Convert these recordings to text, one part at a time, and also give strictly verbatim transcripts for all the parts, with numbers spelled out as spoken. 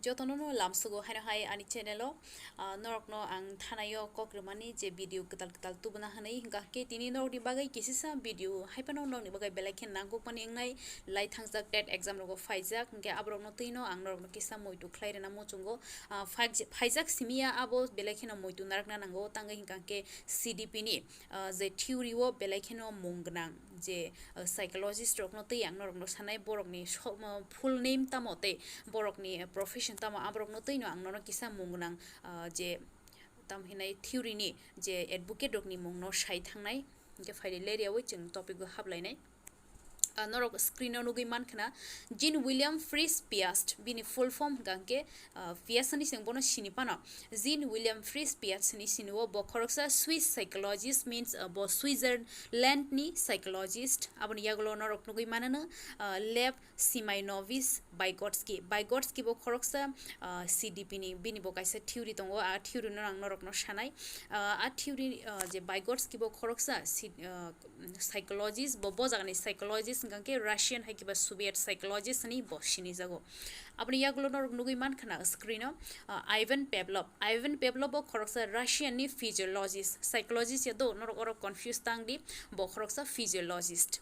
Jotono no lamsugo haino hai ani channel o, ah, norokno ang thanaio kok rwmani je video kwtal kwtal tubuna hwnwi, hwnkha khe tini norokni bagwi kisisa video hai phano norokni bagwi belai khe nangkukmani wngnai. Lai thangjak TET exam rogo phaijak, hwnkhe aborokno twino ang norokno kisa muitu khlai rwna muchungo. Ah, phaij-, phaijak simi ya abo belai kheno muitu narakna nango, tangwi hwnkha khe C D P ni, ah, je theory o belai kheno mung gwnang je, ah, psychologist rokno twi ang norokno sanai borokni so-, ah, full name tamo tei borokni, ah, profession tamo aborokno twino ang norokno kisa mung gwnang, ah, je tam hinai theory ni je advocate rokni mungno sai thangnai. Hwnkhe phaidi leri yawi chwng topic o haplainai. Ah, norok screen o nugwi mankha na, Jean William Fritz Piast, bini full form hwnkha khe, ah, Piast hinwi chwng bono sini phano. Jean William Fritz Piast hinwi sini o, bo khoroksa Swiss psychologist, means, ah, bo Switzerland ni psychologist. Aboni yagulo norok nugwi manano, ah, Lev Smirnovich Vygotsky. Vygotsky bo khoroksa, ah, C D P ni, bini bo kaisa theory tongo, a theory no ang norokno sanai. Ah, a theory, ah, je Vygotsky bo khoroksa si-, ah, psychologist, bo, bo jagani psychologist hwnkha khe Russian hai kiba Soviet psychologist hinwi bo sinijago. Aboni yagulo norok nugwi mankha na screen o, ah, Ivan Pavlov. Ivan Pavlov bo khoroksa Russian ni physiologist, psychologist ya do, norok oro confuse tang di, bo khoroksa physiologist.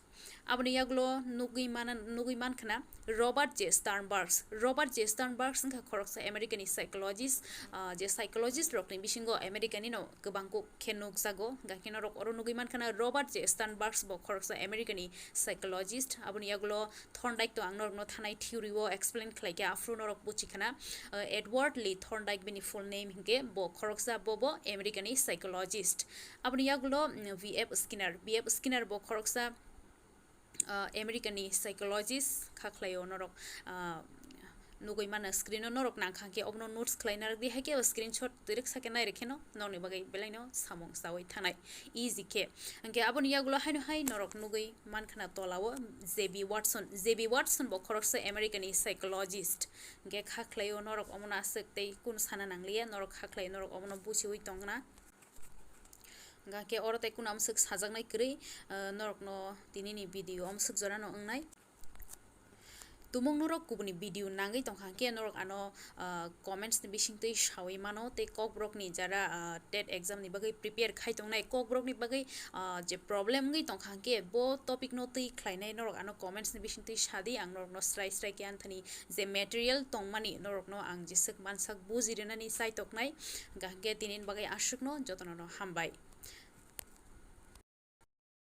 Aboni yagulo nugwi mana, nugwi mankha na Robert J Sternberg. Robert J Sternberg wngkha khoroksa America ni psychologist, ah, je psychologist rokni bisingo America ni no kwbang kuk khe nukjago. Hwnkha khe norok oro nugwi mankha na Robert J Sternberg bo khoroksa America ni psychologist. Aboni yagulo Thorndike to ang norokno thanai theory o explain khlai khe, aphuru norok buchi khana, ah, Edward Lee Thorndike bini full name hinkhe bo khoroksa, bo bo America ni psychologist. Aboni yagulo, mm, V F Skinner, V F Skinner bo khoroksa, ah, America ni psychologist kha khlaio norok, ah, nugwi mano screen o, norok nangkha khe obono notes khlai narwk di, hai khe o screenshot twrwk sa khe nai rwkheno norokni bagwi belai no samung chawi thangnai easy khe. Hwnkhe aboni yagulo haino hai norok nugwi mankha na tola o J B Watson, J B Watson bo khoroksa America ni psychologist. Hwnkhe kha khlaio norok omono aswk tei kunu sana nangliya, norok kha khlaio, norok omono buchiwi tongna. Hwnkha khe oro tei kunu amswk sajaknai kwrwi, ah, norokno tinini video amswk jorano wngnai. Tumung norok kubuni video nangwi tongkha khe norok ano, ah, comments ni bisingtwi sawi mano, tei kokborok ni jara, ah, TET exam ni bagwi prepare khai tongnai kokborok ni bagwi, ah, je problem wngwi tongkha khe bo topic no twi khlainai, norok ano comments ni bisingtwi sadi, ang norokno srai srai khe anthani je material tongmani norokno ang jeswk mansak buji rwnani chaitoknai. Hwnkha khe tinini bagwi aswkno jotono no hambai.